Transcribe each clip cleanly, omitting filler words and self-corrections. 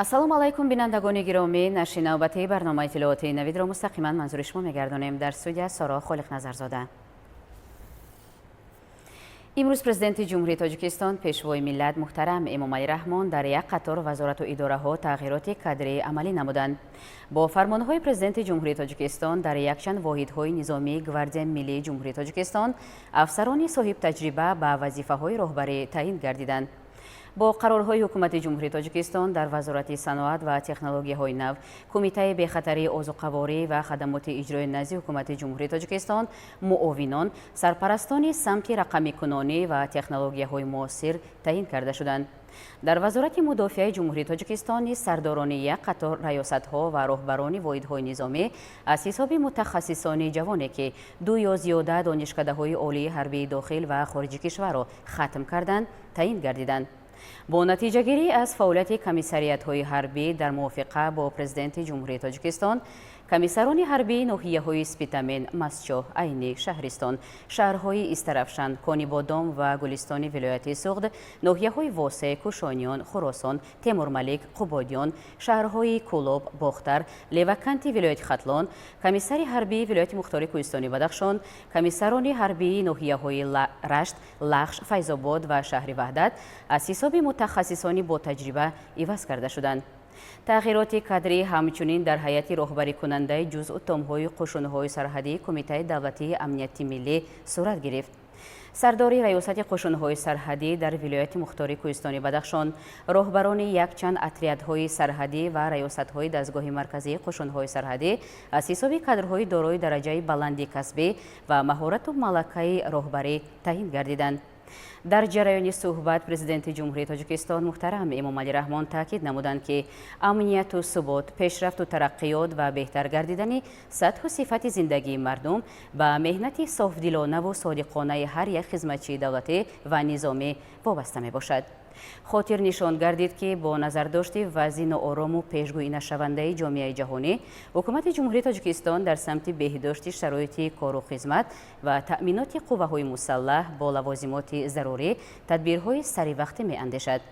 Ассалому алайкум, бинандагони гиромӣ. Нашри навбатии барномаи иттилоотии Навидро мустақиман манзури шумо мегардонем. Дар студия Соро Холиқназарзода. Имрӯз Президенти Ҷумҳурии Тоҷикистон, Пешвои миллат муҳтарам Эмомалӣ Раҳмон дар як қатор вазорату идораҳо тағйироти кадрии амалӣ намуданд. Бо фармонҳои Президенти Ҷумҳурии Тоҷикистон дар якчанд воҳидҳои низомии Гвардияи миллии Ҷумҳурии Тоҷикистон афсарони соҳибтаҷриба ба вазифаҳои роҳбарӣ таъин гардиданд. Бо қарорҳои Ҳукумати Ҷумҳурии Тоҷикистон дар Вазорати саноат ва технологияҳои нав, Кумитаи бехатарии озуқаворӣ ва хадамоти иҷрои назди Ҳукумати Ҷумҳурии Тоҷикистон муовинон, сарпарастони самти рақамикунонӣ ва технологияҳои муосир таъин карда шуданд. Дар Вазорати мудофиаи Ҷумҳурии Тоҷикистон низ сардорони як қатор раёсатҳо ва роҳбарони воҳидҳои низомӣ аз ҳисоби мутахассисони ҷавоне, ки ду ё зиёда донишкадаҳои олии ҳарбии дохил ва хориҷи кишварро хатм карданд, таъин гардиданд. Бо натиҷагирӣ аз фаъолияти комиссариятҳои ҳарбӣ дар мувофиқа бо Президенти Ҷумҳурии Тоҷикистон комиссарони ҳарбии ноҳияҳои Спитамен, Мастчоҳ, Айнӣ, Шаҳристон, шаҳрҳои Истаравшан, Конибодом ва Гулистони вилояти Суғд, ноҳияҳои Восе, Кушониён, Хуросон, Темурмалик, Қубодиён, шаҳрҳои Кӯлоб, Бохтар, Леваканти вилояти Хатлон, комиссари ҳарбии вилояти мухтори Кӯҳистони Бадахшон, комиссарони ҳарбии ноҳияҳои Рашт, Лахш, Файзобод ва шаҳри Ваҳдат аз ҳисоби мутахассисони ботаҷриба иваз карда шуданд. Тағйироти кадрӣ ҳамчунин дар ҳайати роҳбарикунандаи ҷузъу томҳои қушунҳои сарҳадии Кумитаи давлатии амнияти миллӣ сурат гирифт. Сардори раёсати қушунҳои сарҳадӣ дар вилояти мухтори Кӯҳистони Бадахшон, роҳбарони якчанд отрядҳои сарҳадӣ ва раёсатҳои дастгоҳи марказии қушунҳои сарҳадӣ аз ҳисоби кадрҳои дорои дараҷаи баланди касбӣ ва маҳорату малакаи роҳбарӣ таъин гардиданд. Дар ҷараёни суҳбат Президенти Ҷумҳурии Тоҷикистон муҳтарам Эмомалӣ Раҳмон таъкид намуданд, ки амнияту субот, пешрафту тараққиёт ва беҳтар гардидани сатҳу сифати зиндагии мардум ба меҳнати софдилонаву содиқонаи ҳар як хизматчии давлатӣ ва низомӣ вобаста мебошад. Хотирнишон гардид, ки бо назардошти вазъи ноорому пешгӯӣнашавандаи ҷомеаи ҷаҳонӣ Ҳукумати Ҷумҳурии Тоҷикистон дар самти беҳдошти шароити кору хизмат ва таъминоти қувваҳои мусаллаҳ бо лавозимоти зарурӣ тадбирҳои саривақтӣ меандешад.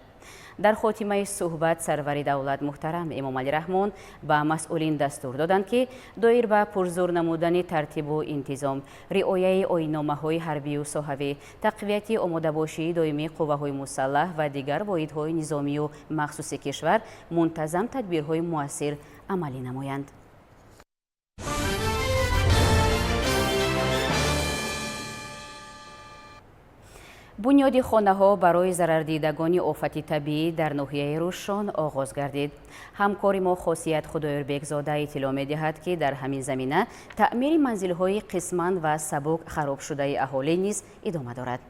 Дар хотимаи суҳбат сарвари давлат муҳтарам Эмомалӣ Раҳмон ба масъулин дастур доданд, ки доир ба пурзур намудани тартибу интизом, риояи оинномаҳои ҳарбию соҳавӣ, тақвияти омодабошии доимии қувваҳои мусаллаҳ ва дигар воҳидҳои низомию махсуси кишвар мунтазам тадбирҳои муассир амалӣ намоянд. Бунёди хонаҳо барои зарардидагони офати табиӣ дар ноҳияи Рӯшон оғоз гардид. Ҳамкори мо Хосият Худоёрбекзода иттилоъ медиҳад, ки дар ҳамин замина таъмири манзилҳои қисман ва сабук харобшудаи аҳолӣ низ идома дорад.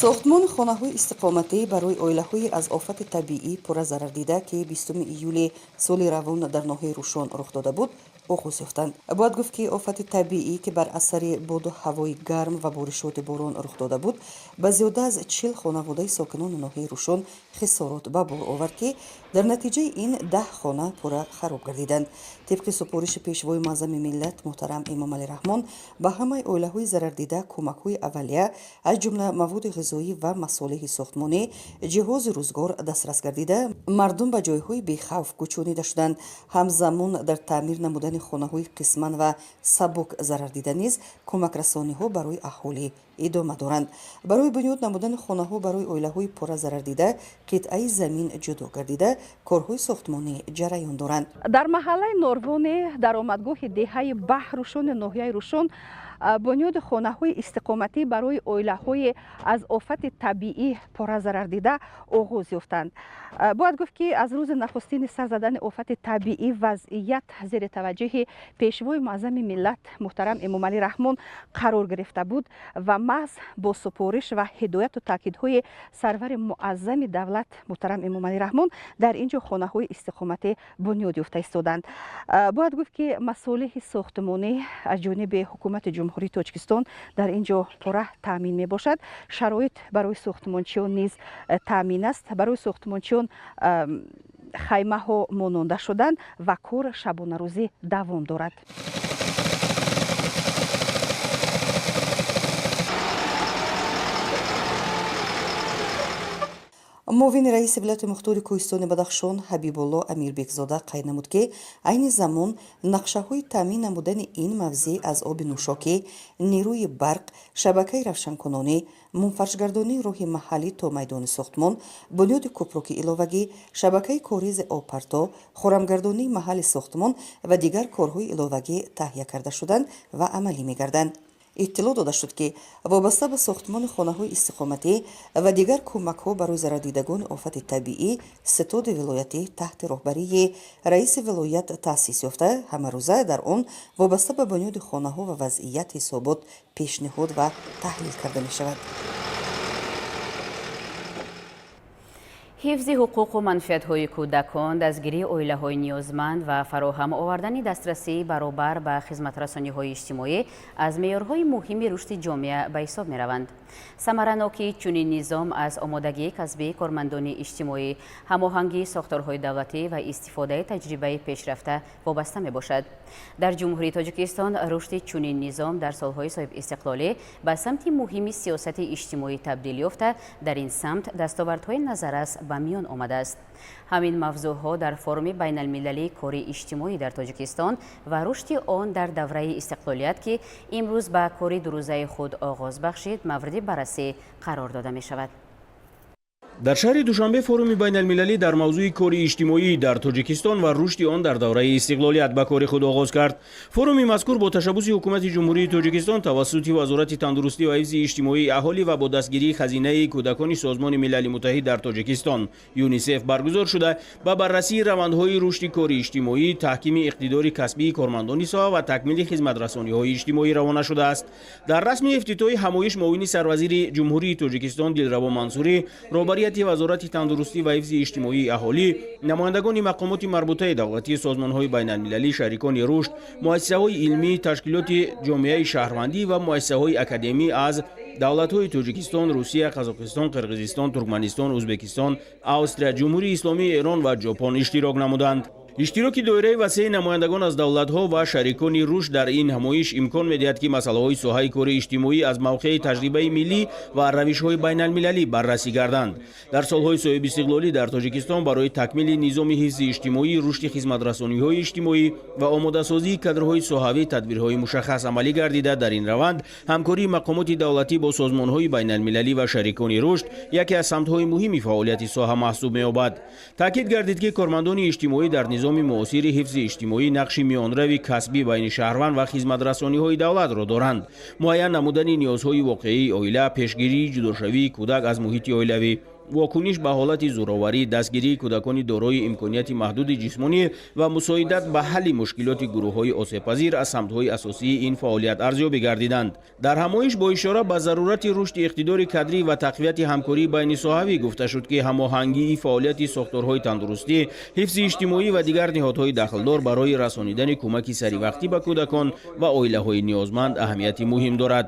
Сохтмони хонаҳои истиқоматӣ барои оилаҳои аз офати табиӣ пурра зарардида, ки 20 июли соли равон дар ноҳияи Рӯшон рух дода буд, оғоз ёфтанд. Бояд гуфт, ки офати табиӣ, ки бар асари боду ҳавои гарм ва боришоти борон рух дода буд, ба зиёда аз 40 хонаводаи сокинони ноҳияи Рӯшон хисорот ба бор овард, ки дар натиҷаи ин 10 хона пурра хароб гардиданд. Тибқи супориши Пешвои муаззами миллат муҳтарам Эмомалӣ Раҳмон ба ҳамаи оилаҳои зарардида кӯмакҳои аввалия, аз ҷумла маводи ғизоӣ ва масолеҳи сохтмонӣ, ҷиҳози рӯзгор дастрас гардида, мардум ба ҷойҳои бехавф кӯчонида шуданд. Ҳамзамон дар таъмир намудани хонаҳои қисман ва сабук зарардида низ кӯмакрасониҳо барои аҳолӣ идома доранд. Барои бунёд намудани хонаҳо барои оилаҳои пурра зарардида қитъаи замин ҷудо гардида, корҳои сохтмонӣ ҷараён доранд. Дар маҳаллаи Норвоне, даромадгоҳи деҳаи Баҳрушони ноҳияи Рӯшон, бунёди хонаҳои истиқоматӣ барои оилаҳои аз офати табиӣ пурра зарардида оғоз ёфтанд. Бояд гуфт, ки аз рӯзи нахустини сар задани офати табиӣ вазъият зери таваҷҷӯҳи Пешвои муаззами миллат муҳтарам Эмомалӣ Раҳмон қарор гирифта буд ва маҳз бо супориш ва ҳидояту таъкидҳои сарвари муаззами давлат муҳтарам Эмомалӣ Раҳмон дар ин ҷо хонаҳои истиқоматӣ бунёд ёфта истоданд. Бояд гуфт, ки масолеҳи сохтмонӣ аз ҷониби Ҳукумати Ҷумҳурии Тоҷикистон дар ин ҷо пурра таъмин мебошад. Шароит барои сохтмончиён низ таъмин аст. Барои сохтмончиён хаймаҳо мононда шуданд ва кор шабонарӯзӣ давом дорад. Муовини раиси вилояти мухтори кӯҳистони Бадахшон Ҳабибулло Амирбекзода қайд намуд, ки айни замон нақшаҳои таъмин намудани ин мавзеъ аз оби нӯшокӣ, нерӯи барқ, шабакаи равшанкунонӣ, мунфаршгардонии роҳи маҳаллӣ то майдони сохтмон, бунёди кӯпруки иловагӣ, шабакаи коризи обпарто, хурамгардонии маҳалли сохтмон ва дигар корҳои иловагӣ таҳия карда шуданд ва амалӣ мегарданд. Иттилоъ дода шуд, ки вобаста ба сохтмони хонаҳои истиқоматӣ ва дигар кӯмакҳо барои зарардидагони офати табиӣ ситоди вилоятӣ таҳти роҳбарии раиси вилоят таъсис ёфта, ҳамарӯза дар он вобаста ба бунёди хонаҳо ва вазъият ҳисобот пешниҳод ва таҳлил карда мешавад. Ҳифзи ҳуқуқу манфиатҳои кӯдакон, дастгирии оилаҳои ниёзманд ва фароҳам овардани дастрасии баробар ба хизматрасониҳои иҷтимоӣ аз меъёрҳои муҳими рушди ҷомеа ба ҳисоб мераванд. Самаранокии чунин низом аз омодагии касбии кормандони иҷтимоӣ, ҳамоҳангии сохторҳои давлатӣ ва истифодаи таҷрибаи пешрафта вобаста мебошад. Дар Ҷумҳурии Тоҷикистон рушди чунин низом дар солҳои соҳибистиқлолӣ ба самти муҳими сиёсати иҷтимоӣ табдил ёфта, дар ин самт дастовардҳои назаррас ба миён омадааст. Ҳамин мавзӯъҳо дар форуми байналмилалии кори иҷтимоӣ дар Тоҷикистон ва рушди он дар давраи истиқлолият, ки имрӯз ба кори дурӯзаи худ оғоз бахшид, мавриди баррасӣ қарор дода мешавад. Дар шаҳри Душанбе форуми байналмилалӣ дар мавзӯи кори иҷтимоӣ дар Тоҷикистон ва рушди он дар давраи истиқлолият ба кори худ оғоз кард. Форуми мазкур бо ташаббуси ҳукумати Ҷумҳурии Тоҷикистон тавассути Вазорати тандурустӣ ва ҳифзи иҷтимоии аҳолӣ ва бо дастгирии хазинаи кӯдакони Созмони Милали Муттаҳид дар Тоҷикистон ЮНИСЕФ баргузор шуда, ба баррасии равандҳои рушди кори иҷтимоӣ, таҳкими иқтидори касбии кормандони соҳа ва такмили хизматрасониҳои иҷтимоӣ равона шудааст. Дар расми ифтитоҳи ҳамоиш муовини сарвазири Ҷумҳурии Тоҷикистон Дилрабо Мансурӣ, роҳбарияти Вазорати тандурустӣ ва ҳифзи иҷтимоии аҳолӣ, намояндагони мақомоти марбутаи давлатӣ, созмонҳои байналмилалӣ, шарикони рушд, муассисаҳои илмӣ, ташкилоти ҷомеаи шаҳрвандӣ ва муассисаҳои академӣ аз давлатҳои Тоҷикистон, Русия, Қазоқистон, Қирғизистон, Туркманистон, Ӯзбекистон, Австрия, Ҷумҳурии Исломии Эрон ва Ҷопон иштирок намуданд. Иштироки доираи васеи намояндагон аз давлатҳо ва шарикони рушд дар ин ҳамоиш имкон медиҳад, ки масъалаҳои соҳаи кори иҷтимоӣ аз мавқеи таҷрибаи миллӣ ва равишҳои байналмилалӣ баррасӣ гарданд. Дар солҳои соҳибистиқлолӣ дар Тоҷикистон барои такмили низоми ҳифзи иҷтимоӣ, рушди хизматрасониҳои иҷтимоӣ ва омодасозии кадрҳои соҳавӣ тадбирҳои мушаххас амалӣ гардида, дар ин раванд ҳамкории мақомоти давлатӣ бо созмонҳои байналмилалӣ ва шарикони рушд яке аз самтҳои муҳими фаъолияти соҳа маҳсуб меёбад. Таъкид гардид, ки кормандони иҷтимоӣ дар низоми муосири ҳифзи иҷтимоӣ нақши миёнрави касбӣ байни шаҳрванд ва хизматрасониҳои давлатро доранд. Муайян намудани ниёзҳои воқеии оила, пешгирии ҷудошавии кӯдак аз муҳити оилавӣ, вокуниш ба ҳолати зӯроварӣ, дастгирии кӯдакони дорои имконияти маҳдуди ҷисмонӣ ва мусоидат ба ҳалли мушкилоти гурӯҳҳои осебпазир аз самтҳои асосии ин фаъолият арзёбӣ гардиданд. Дар ҳамоиш бо ишора ба зарурати рушди иқтидори кадрӣ ва тақвияти ҳамкории байнисоҳавӣ гуфта шуд, ки ҳамоҳангии фаъолияти сохторҳои тандурустӣ, ҳифзи иҷтимоӣ ва дигар ниҳодҳои дахлдор барои расонидани кӯмаки саривақтӣ ба кӯдакон ва оилаҳои ниёзманд аҳамияти муҳим дорад.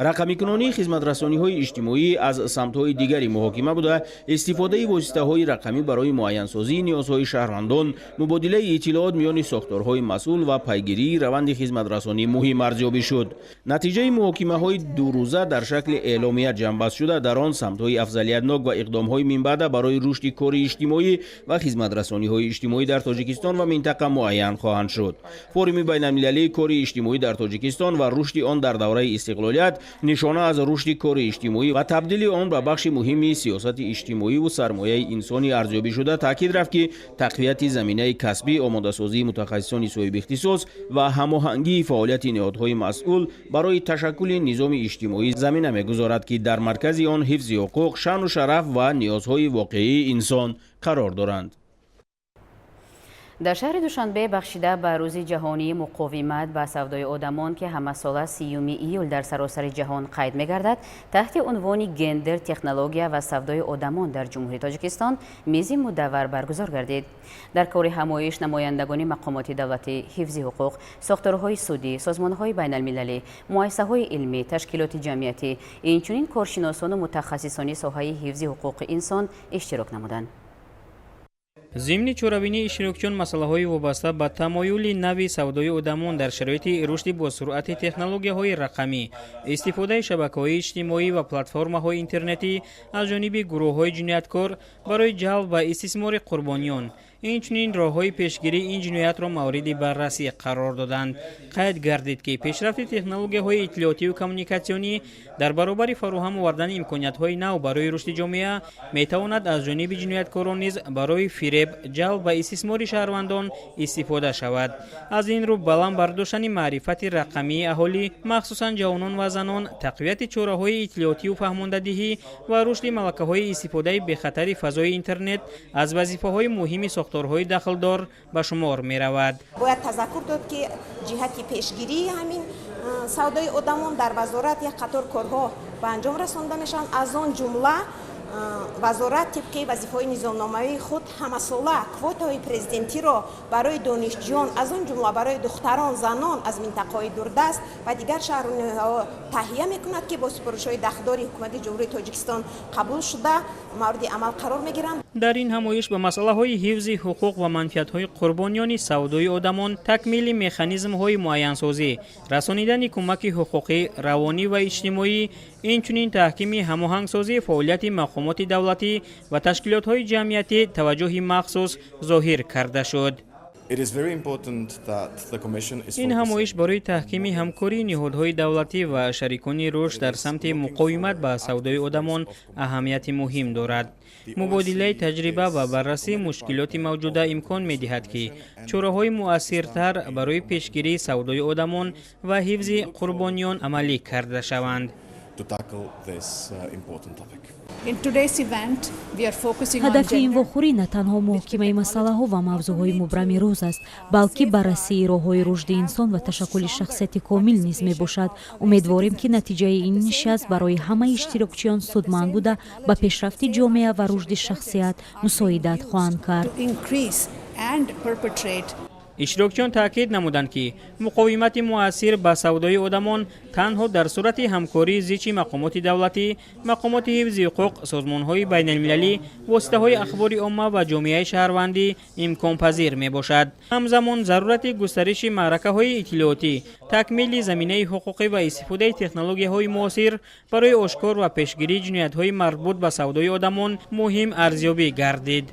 Рақамикунонии хизматрасониҳои иҷтимоӣ аз самтҳои дигари муҳокима буда, истифодаи воситаҳои рақамӣ барои муайянсозии ниёзҳои шаҳрвандон, мубодилаи иттилоот миёни сохторҳои масъул ва пайгирии раванди хизматрасонӣ муҳим арзёбӣ шуд. Натиҷаи муҳокимаҳои дурӯза дар шакли эъломия ҷамъбаст шуда, дар он самтҳои афзалиятнок ва иқдомҳои минбаъда барои рушди кори иҷтимоӣ ва хизматрасониҳои иҷтимоӣ дар Тоҷикистон ва минтақа муайян хоҳанд шуд. Форуми байналмилалии кори иҷтимоӣ дар Тоҷикистон ва рушди он дар давраи истиқлолият нишона аз рушди кори иҷтимоӣ ва табдили он ба бахши муҳими сиёсати иҷтимоиву сармояи инсонӣ арзёбӣ шуда, таъкид рафт, ки тақвияти заминаи касбӣ, омодасозии мутахассисони соҳибихтисос ва ҳамоҳангии фаъолияти ниҳодҳои масъул барои ташаккули низоми иҷтимоӣ замина мегузорад, ки дар маркази он ҳифзи ҳуқуқ, шаъну шараф ва ниёзҳои воқеии инсон қарор доранд. Дар шаҳри Душанбе бахшида ба Рӯзи ҷаҳонии муқовимат ба савдои одамон, ки ҳамасола 30 июл дар саросари ҷаҳон қайд мегардад, таҳти унвони «Гендер, технология ва савдои одамон дар Ҷумҳурии Тоҷикистон» мизи мудаввар баргузор гардид. Дар кори ҳамоиш намояндагони мақомоти давлатӣ, ҳифзи ҳуқуқ, сохторҳои судӣ, созмонҳои байналмилалӣ, муассисаҳои илмӣ, ташкилоти ҷамъиятӣ, инчунин коршиносону мутахассисони соҳаи ҳифзи ҳуқуқи инсон иштирок намуданд. Зимни чорабинӣ иштирокчиён масъалаҳои вобаста ба тамоюли нави савдои одамон дар шароити рушди босуръати технологияҳои рақамӣ, истифодаи шабакаҳои иҷтимоӣ ва платформаҳои интернетӣ аз ҷониби гурӯҳҳои ҷинояткор барои ҷалб ва истисмори қурбониён, инчунин роҳҳои пешгирии ин ҷиноятро мавриди баррасӣ қарор доданд. Қайд гардид, ки пешрафти технологияҳои иттилоотиву коммуникатсионӣ дар баробари фароҳам овардани имкониятҳои нав барои рушди ҷомеа метавонад аз ҷониби ҷинояткорон низ барои фиреб, ҷалб ва истисмори шаҳрвандон истифода шавад. Аз ин рӯ, баланд бардоштани маърифати рақамии аҳолӣ, махсусан ҷавонон ва занон, тақвияти чораҳои иттилоотиву фаҳмондадиҳӣ ва рушди малакаҳои истифодаи бехатари фазои интернет аз вазифаҳои муҳими сохторҳои дахлдор ба шумор меравад. Бояд тазаккур дод, ки ҷиҳати пешгирии ҳамин савдои одамон дар вазорат як қатор корҳо ба анҷом расонда мешаванд. Аз он ҷумла, вазорат тибқи вазифаҳои низомномавии худ ҳамасола квотаҳои президентиро барои донишҷӯён, аз он ҷумла барои духтарон, занон аз минтақаҳои дурдаст ва дигар шаҳру ноҳияҳо таҳия мекунад, ки бо супоришҳои дахлдори Ҳукумати Ҷумҳурии Тоҷикистон қабул шуда, мавриди амал қарор мегиранд. Дар ин ҳамоиш ба масъалаҳои ҳифзи ҳуқуқ ва манфиатҳои қурбониёни савдои одамон, такмили механизмҳои муайянсозӣ, расонидани кӯмаки ҳуқуқӣ, равонӣ ва иҷтимоӣ, инчунин таҳкими ҳамоҳангсозии фаъолияти мақомоти давлатӣ ва ташкилотҳои ҷамъиятӣ таваҷҷӯҳи махсус зоҳир карда шуд. Ин ҳамоиш барои таҳкими ҳамкории ниҳодҳои давлатӣ ва шарикони рушд дар самти муқовимат ба савдои одамон аҳамияти муҳим дорад. Мубодилаи таҷриба ва баррасии мушкилоти мавҷуда имкон медиҳад, ки чораҳои муассиртар барои пешгирии савдои одамон ва ҳифзи қурбониён амалӣ карда шаванд. Ҳадафи ин вохӯрӣ на танҳо муҳокимаи масъалаҳо ва мавзӯъҳои мубрами рӯз аст, балки баррасии роҳҳои рушди инсон ва ташаккули шахсияти комил низ мебошад. Умедворем, ки натиҷаи ин нишаст барои ҳамаи иштирокчиён судманд буда, ба пешрафти ҷомеа ва рушди шахсият мусоидат хоҳанд кард. Иштирокчиён таъкид намуданд, ки муқовимати муассир ба савдои одамон танҳо дар сурати ҳамкории зичи мақомоти давлатӣ, мақомоти ҳифзи ҳуқуқ, созмонҳои байналмилалӣ, воситаҳои ахбори омма ва ҷомеаи шаҳрвандӣ имконпазир мебошад. Ҳамзамон, зарурати густариши маъракаҳои иттилоотӣ, такмили заминаи ҳуқуқӣ ва истифодаи технологияҳои муосир барои ошкор ва пешгирии ҷиноятҳои марбут ба савдои одамон муҳим арзёбӣ гардид.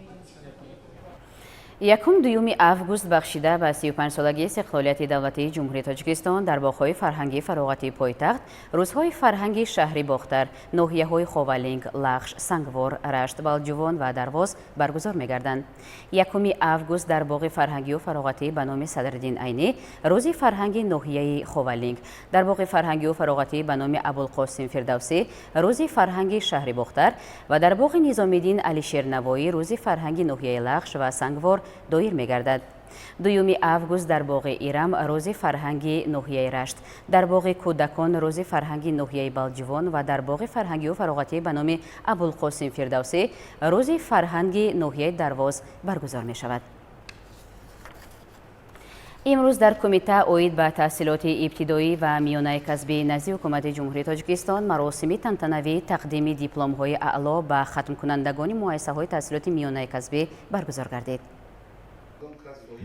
1-2 август бахшида ба 35-солагии истиқлолияти давлатии Ҷумҳурии Тоҷикистон дар боғҳои фарҳангии фароғатии пойтахт рӯзҳои фарҳанги шаҳри Бохтар, ноҳияҳои Ховалинг, Лахш, Сангвор, Рашт, Балҷувон ва Дарвоз баргузор мегарданд. 1 август дар боғи фарҳангию фароғатӣ ба номи Садриддин Айнӣ рӯзи фарҳанги ноҳияи Ховалинг, дар боғи фарҳангию фароғатӣ ба номи Абулқосим Фирдавсӣ рӯзи фарҳанги шаҳри Бохтар ва дар боғи Низомиддин Алишернавоӣ рӯзи фарҳанги ноҳияи Лахш ва Сангвор доир мегардад. 2 август дар боғи Ирам рӯзи фарҳанги ноҳияи Рашт, дар боғи кӯдакон рӯзи фарҳанги ноҳияи Балҷувон ва дар боғи фарҳангию фароғатӣ ба номи Абулқосим Фирдавсӣ рӯзи фарҳанги ноҳияи Дарвоз баргузор мешавад. Имрӯз дар Кумита оид ба таҳсилоти ибтидоӣ ва миёнаи касбӣ назди Ҳукумати Ҷумҳурии Тоҷикистон маросими тантанавии тақдими дипломҳои аъло ба хатмкунандагони муассисаҳои таҳсилоти миёнаи касбӣ баргузор гардид.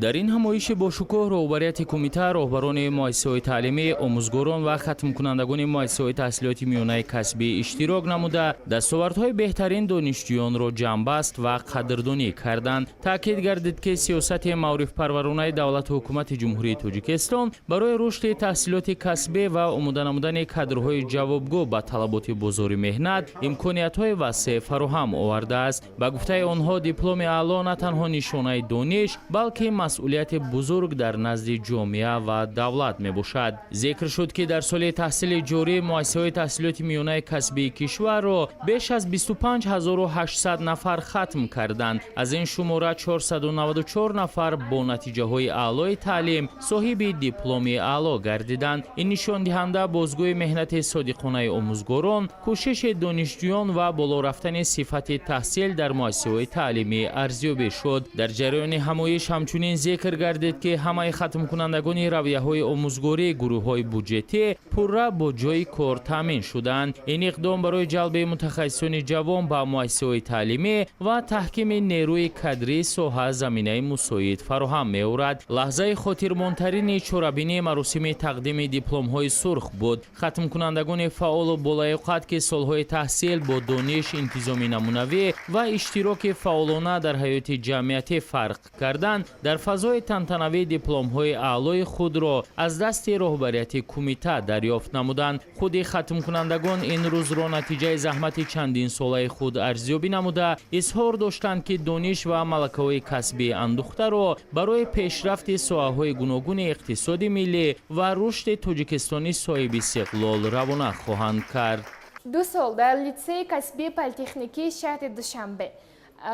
Дар ин ҳамоиши бошукӯҳ роҳбарияти кумита, роҳбарони муассисаҳои таълимӣ, омӯзгорон ва хатмкунандагони муассисаҳои таҳсилоти миёнаи касбӣ иштирок намуда, дастовардҳои беҳтарин донишҷӯёнро ҷамъбаст ва қадрдонӣ карданд. Таъкид гардид, ки сиёсати маорифпарваронаи давлату ҳукумати Ҷумҳурии Тоҷикистон барои рушди таҳсилоти касбӣ ва омода намудани кадрҳои ҷавобгӯ ба талаботи бозори меҳнат имкониятҳои васеъ фароҳам овардааст. Ба гуфтаи онҳо, дипломи аъло на танҳо нишонаи дониш, балки масъулияти бузург дар назди ҷомеа ва давлат мебошад. Зикр шуд, ки дар соли таҳсили ҷорӣ муассисаҳои таҳсилоти миёнаи касбии кишварро беш аз 25 800 нафар хатм карданд. Аз ин шумора 494 нафар бо натиҷаҳои аълои таълим соҳиби дипломи аъло гардиданд. Ин нишондиҳанда бозгӯи меҳнати содиқонаи омӯзгорон, кӯшиши донишҷӯён ва боло рафтани сифати таҳсил дар муассисаҳои таълимӣ арзёбӣ шуд. Дар ҷараёни ҳамоиш ҳамчунин Инчунин зикр гардид, ки ҳамаи хатмкунандагони равияҳои омӯзгории гурӯҳҳои буҷетӣ пурра бо ҷойи кор таъмин шуданд. Ин иқдом барои ҷалби мутахассисони ҷавон ба муассисаҳои таълимӣ ва таҳкими нерӯи кадрии соҳа заминаи мусоид фароҳам меорад. Лаҳзаи хотирмонтарини чорабинӣ маросими тақдими дипломҳои сурх буд. Хатмкунандагони фаъолу болаёқат, ки солҳои таҳсил бо дониш, интизоми намунавӣ ва иштироки фаъолона дар ҳаёти ҷамъиятӣ фарқ карданд, дар фазои тантанавӣ дипломҳои аълои худро аз дасти роҳбарияти кумита дарёфт намуданд. Худи хатмкунандагон ин рӯзро натиҷаи заҳмати чандинсолаи худ арзёбӣ намуда, изҳор доштанд, ки дониш ва малакаҳои касбии андӯхтаро барои пешрафти соҳаҳои гуногуни иқтисоди миллӣ ва рушди Тоҷикистони соҳибистиқлол равона хоҳанд кард. 2 сол дар литсеи касбии политехникии шаҳри Душанбе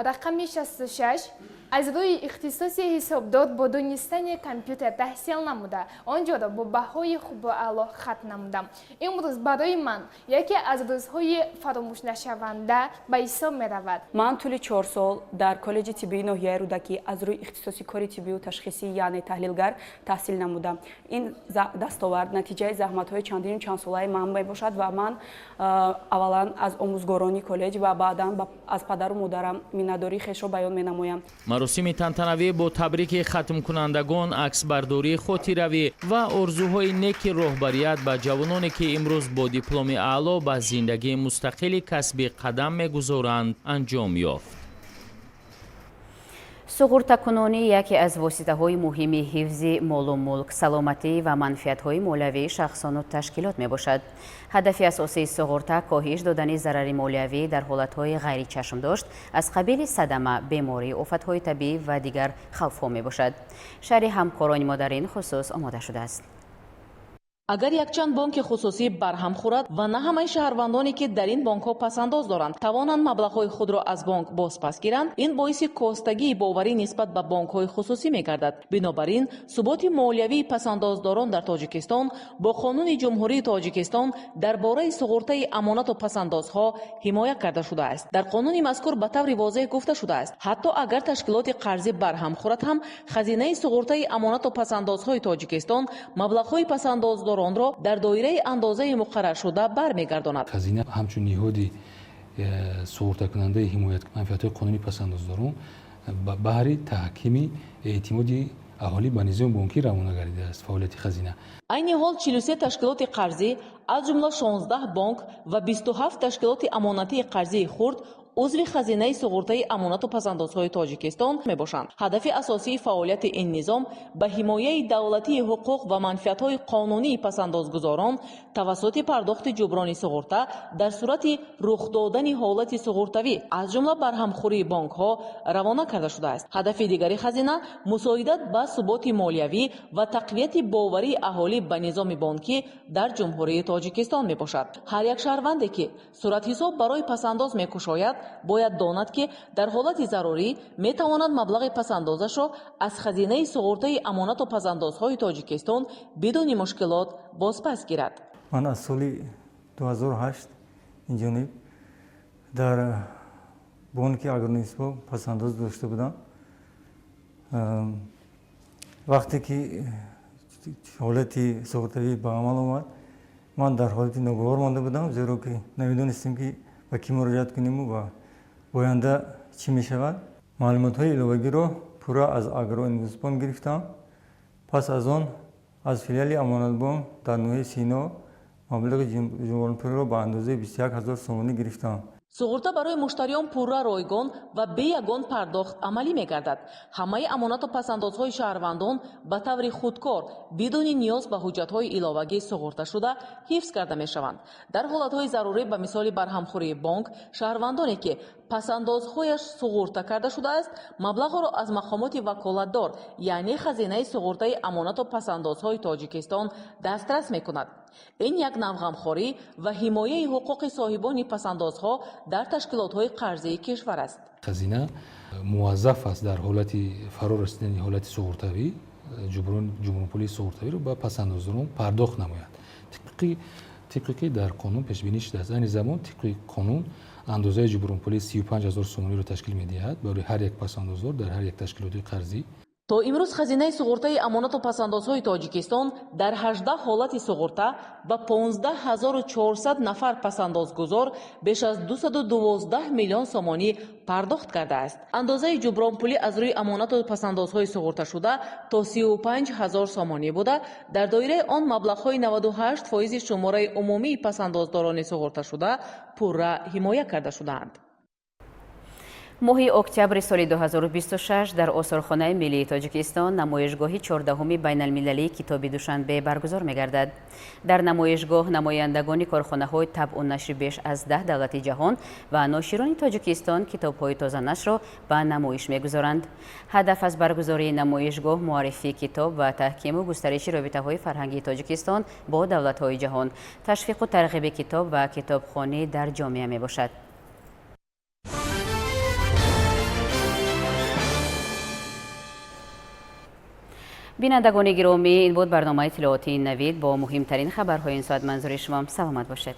рақами 66 аз рӯи ихтисоси ҳисобдор бо донистани компютер таҳсил намуда, он ҷоро бо баҳои хубу аъло хатм намудам. Имрӯз барои ман яке аз рӯзҳои фаромӯшнашаванда ба ҳисоб меравад. Ман тӯли 4 сол дар коллеҷи тиббии ноҳияи Рӯдакӣ аз рӯи ихтисоси кори тиббию ташхисӣ, яъне таҳлилгар, таҳсил намудам. Ин дастовард натиҷаи заҳматҳои чандину чандсолаи ман мебошад ва ман аввалан аз омӯзгорони коллеҷ ва баъдан аз падару модарам миннатдории хешро баён менамоям. Маросими тантанавӣ бо табрики хатмкунандагон, аксбардории хотиравӣ ва орзуҳои неки роҳбарият ба ҷавононе, ки имрӯз бо дипломи аъло ба зиндагии мустақили касбӣ қадам мегузоранд, анҷом ёфт. Суғуртакунонӣ яке аз воситаҳои муҳими ҳифзи молу мулк, саломатӣ ва манфиатҳои молиявии шахсону ташкилот мебошад. Ҳадафи асосии суғурта коҳиш додани зарари молиявӣ дар ҳолатҳои ғайричашмдошт аз қабили садама, беморӣ, офатҳои табиӣ ва дигар хавфҳо мебошад. Шарҳи ҳамкорони мо дар ин хусус омода шудааст. Агар якчанд бонки хусусӣ барҳам хӯрад ва на ҳамаи шаҳрвандоне, ки дар ин бонкҳо пасандоз доранд, тавонанд маблағҳои худро аз бонк бозпас гиранд, ин боиси костагии боварӣ нисбат ба бонкҳои хусусӣ мегардад. Бинобар ин, суботи молиявии пасандоздорон дар Тоҷикистон бо Қонуни Ҷумҳурии Тоҷикистон «Дар бораи суғуртаи амонату пасандозҳо» ҳимоя карда шудааст. Дар қонуни мазкур ба таври возеҳ гуфта шудааст, ҳатто агар ташкилоти қарзӣ барҳам хӯрад ҳам, Хазинаи суғуртаи амонату пасандозҳои Тоҷикистон маблағҳои пасандоздоронро дар доираи андозаи муқарраршуда бармегардонад. Хазина ҳамчун ниҳоди суғуртакунандаи ҳимоят манфиатҳои қонунии пасандоздорон баҳри таҳкими эътимоди аҳолӣ ба низоми бонкӣ равона гардидааст фаъолияти хазина. Айни ҳол 43 ташкилоти қарзӣ, аз ҷумла 16 бонк ва 27 ташкилоти амонатии қарзии хурд, узви Хазинаи суғуртаи амонату пасандозҳои Тоҷикистон мебошанд. Ҳадафи асосии фаъолияти ин низом ба ҳимояи давлатии ҳуқуқ ва манфиатҳои қонунии пасандозгузорон тавассути пардохти ҷуброни суғурта дар сурати рух додани ҳолати суғуртавӣ, аз ҷумла барҳамхӯрии бонкҳо, равона карда шудааст. Ҳадафи дигари хазина мусоидат ба суботи молиявӣ ва тақвияти боварии аҳолӣ ба низоми бонкӣ дар Ҷумҳурии Тоҷикистон мебошад. Ҳар як шаҳрванде, ки суратҳисоб барои пасандоз мекушояд, бояд донад, ки дар ҳолати зарурӣ метавонад маблағи пасандозашро аз Хазинаи суғуртаи амонату пасандозҳои Тоҷикистон бидуни мушкилот бозпас гирад. Ман аз соли 2008 инҷониб дар бонки Агроинвестбонк пасандоз дошта будам. Вақте ки ҳолати суғуртавӣ ба амал омад, ман дар ҳолати ногувор монда будам, зеро ки намедонистем, ки ба кӣ муроҷиат куниму ва оянда чӣ мешавад. Маълумотҳои иловагиро пурра аз Агроинвестбонк гирифтам. Пас аз он аз филиали Амонатбонк дар ноҳияи Сино маблағи ҷубронпулиро ба андозаи 21 ҳазор сомонӣ гирифтам. Суғурта барои муштариён пурра ройгон ва бе ягон пардохт амалӣ мегардад. Ҳамаи амонату пасандозҳои шаҳрвандон ба таври худкор, бидуни ниёз ба ҳуҷҷатҳои иловагӣ суғурта шуда, ҳифз карда мешаванд. Дар ҳолатҳои зарурӣ, ба мисоли барҳамхӯрии бонк, шаҳрвандоне, ки пасандозҳояш суғурта карда шудааст, маблағро аз мақомоти ваколатдор, яъне Хазинаи суғуртаи амонату пасандозҳои Тоҷикистон, дастрас мекунад. Ин як нав ғамхорӣ ва ҳимояи ҳуқуқи соҳибони пасандозҳо дар ташкилотҳои қарзии кишвар аст. Хазина муваззаф аст дар ҳолати фаро расидани ҳолати суғуртавӣ ҷубронпулии суғуртавиро ба пасандоздорон пардохт намояд, тибқи ки дар қонун пешбинӣ шудааст. Айни замон тибқи қонун андозаи ҷубронпулӣ 35 ҳазор сомониро ташкил медиҳад барои ҳар як пасандоздор дар ҳар як ташкилоти қарзӣ. То имрӯз Хазинаи суғуртаи амонату пасандозҳои Тоҷикистон дар 18 ҳолати суғурта ба 15 400 нафар пасандозгузор беш аз 212 миллион сомонӣ пардохт кардааст. Андозаи ҷубронпулӣ аз рӯи амонату пасандозҳои суғурташуда то 35 ҳазор сомонӣ буда, дар доираи он маблағҳои 98 фоизи шумораи умумии пасандоздорони суғурташуда пурра ҳимоя карда шудаанд. Моҳи октябри соли 2026 дар Осорхонаи миллии Тоҷикистон намоишгоҳи 14-уми байналмилалии китоби Душанбе баргузор мегардад. Дар намоишгоҳ намояндагони корхонаҳои табъу нашри беш аз 10 давлати ҷаҳон ва ноширони Тоҷикистон китобҳои тозанашрро ба намоиш мегузоранд. Ҳадаф аз баргузории намоишгоҳ муаррифии китоб ва таҳкиму густариши робитаҳои фарҳангии Тоҷикистон бо давлатҳои ҷаҳон, ташвиқу тарғиби китоб ва китобхонӣ дар ҷомеа мебошад. Бинандагони гиромӣ, ин буд барномаи иттилоотии Навид бо муҳимтарин хабарҳои ин соат. Манзури шумо. Саломат бошед.